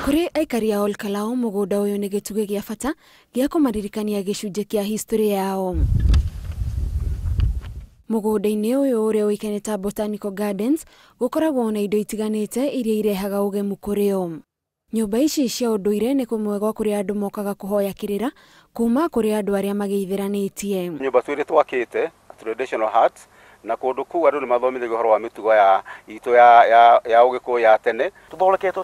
Kũrĩ aikari a Olkalau, mũgũnda ũyũ nĩ gĩtugĩ gĩa bata gĩa kũmaririkania gĩcunjĩ kĩa history yao. Mũgũnda-inĩ ũyũ ũrĩa ũĩkaine ta Botanical Gardens gũkoragwo na indo itiganĩte iria irehaga ũgemu kũrĩ o. Nyũmba ici cia ũndũire nĩ kũmwe gwa kũrĩa andũ mokaga kũhoya kĩrĩra kuma kũrĩ andũ arĩa mageithiranĩtie. Nyũmba twĩrĩ twakĩte traditional huts, na kũndũ kũu andũ nĩ mathomithagio ũhoro wa mĩtugo ya itũ ya ũgĩkũyũ ya tene. Tũthondeketwo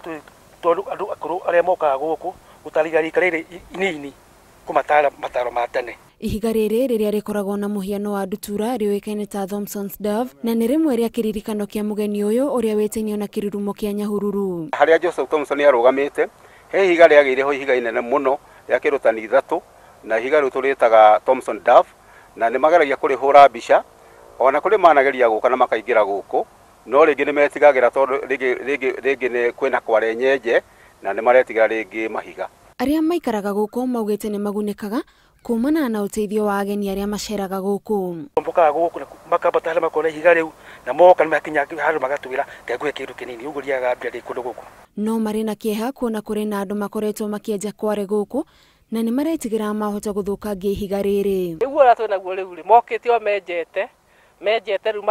tondũ andũ akũrũ arĩa mokaga gũkũ gũtarĩria rika rĩrĩ inini kũmatara mataro ma tene. Ihiga rĩrĩ rĩrĩa rĩkoragwo na mũhiano wa ndutura rĩũĩkaine ta Thompson's Dove, na nĩ rĩmwe rĩa kĩririkano kĩa mũgeni ũyũ ũrĩa wĩtainio na kĩrurumo kĩa Nyahururu. Harĩa Joseph Thompson arũgamĩte he ihiga rĩagĩire ho, ihiga inene mũno rĩa kĩrũtani 3, na ihiga rĩu tũrĩtaga Thompson Dove, na nĩ mageragia kũrĩhũra mbica ona kũrĩ manageria gũka na makaingĩra gũkũ, no rĩngĩ nĩ metigagĩra tondũ rĩngĩ nĩ kwĩna kware nyenje na nĩ maretigĩra rĩngĩ mahiga. Arĩa maikaraga gũkũ maugĩte nĩ magunĩkaga kumana na ũteithio wa ageni arĩa maceraga gũkũ. Mokaga gũkũ makambata harĩa makona ihiga rĩu, na moka nĩ makinya handũ magatwĩra ngekũhe kĩndũ kĩnini, ũguo riaga mbia rĩ kũndũ gũkũ. No marĩ na kĩeha kuona kũrĩ na andũ makoretwo makĩenja kware gũkũ na nĩ maretigĩra mahota gũthũkangia ihiga rĩrĩ. Rĩu ũrĩa twĩnaguo rĩu rĩ, mokĩte o menjete rĩu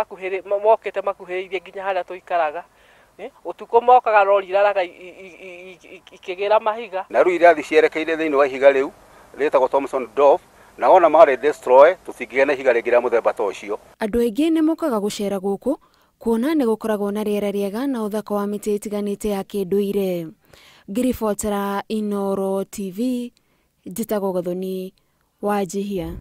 mokĩte makuhĩrĩirie nginya harĩa tũikaraga. Ũtukũ mokaga rori iraraga ikĩgĩra mahiga. Na rĩu irathi cierekeire thĩinĩ wa ihiga rĩu rĩtagwo Thompson Dove, na ona marĩ destroy tũtingĩgĩa na ihiga rĩngĩ rĩa mũthemba ta ũcio. Andũ aingĩ nĩ mokaga gũcera gũkũ kuona nĩ gũkoragwo na rĩera rĩega na ũthaka wa mĩtĩ ĩtiganĩte ya kĩndũire. Ngĩribotera Inooro TV, njĩtagwo Gathoni Wanjihia.